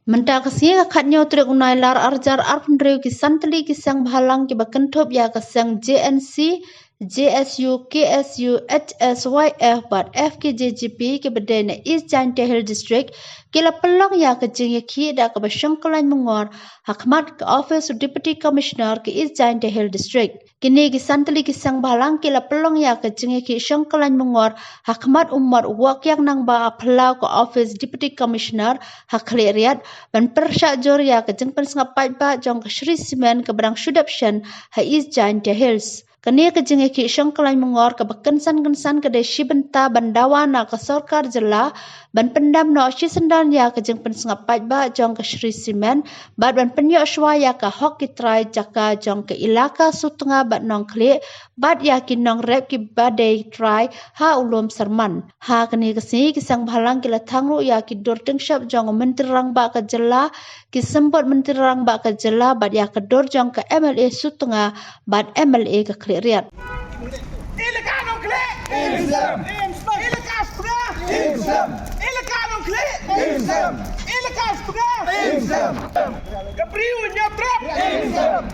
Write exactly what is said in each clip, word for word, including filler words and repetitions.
Mynta ka sngi ka khatnyaw tarik u Nailar arjar arphew hynriew ki san tylli ki seng bhalang kiba kynthup ïa ka seng J N C, J S U, K S U, H S Y F bad F K J G P kiba dei na East Jaintia Hills District ki la pynlong ïa ka jingïakhih da kaba shong kyllain myngor ha khmat ka office u Deputy Commissioner ka East Jaintia Hills District. Kine ki san tylli ki seng bhalang ki la pynlong ïa ka jingïakhih shong kyllain myngor ha khmat u mot u Woh Kiang Nangbah ha phyllaw ka office Deputy Commissioner ha Khliehriat ban pyrshah jur ïa ka jingpynsngap paidbah jong ka Shree Cement kaba dang shu dep shen ha East Jaintia Hills. Kane ka jingïakhih shong kyllain myngor kaba kynsan kynsan ka dei shi bynta ban dawa na ka sorkar jylla ban pyndam noh shisyndon ïa ka jingpynsngap paidbah jong ka Shree Cement bad ban pynïoh shuwa ïa ka hok ki trai jaka jong ka ilaka Sutnga bad Nongkhlieh bad ïa ki nongrep kiba dei trai ha u lum Syrman. Ha kane ka sngi ki seng bhalang ki la thang ruh ïa ki dur tyngshop jong u Myntri Rangbah ka jylla, ki symbud Myntri Rangbah ka jylla bad ïa ka dur jong ka M L A Sutnga bad M L A ka Khliehriat. Ilaka Nongkhlieh. Ilaka Sutnga. Ilaka Nongkhlieh. Ilaka Sutnga. Ka briew ñiewtrep.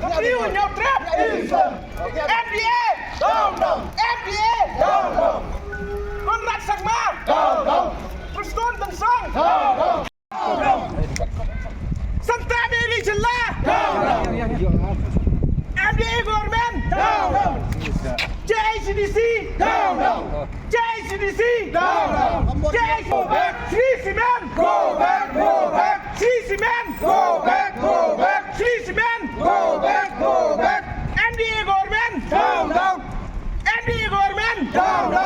Ka briew ñiewtrep. M D A. M D A. Conrad Sangma. Prestone Tynsong. Santa Mary Jylla. M D A government. J I C D C. J I C D C. J I C D C. Go back. Shree Cement. Go back. Go back. Shree Cement. Go back. Go back. Shree Cement. Go back. Go back. M D A government. Down, down. M D A government. Down, down.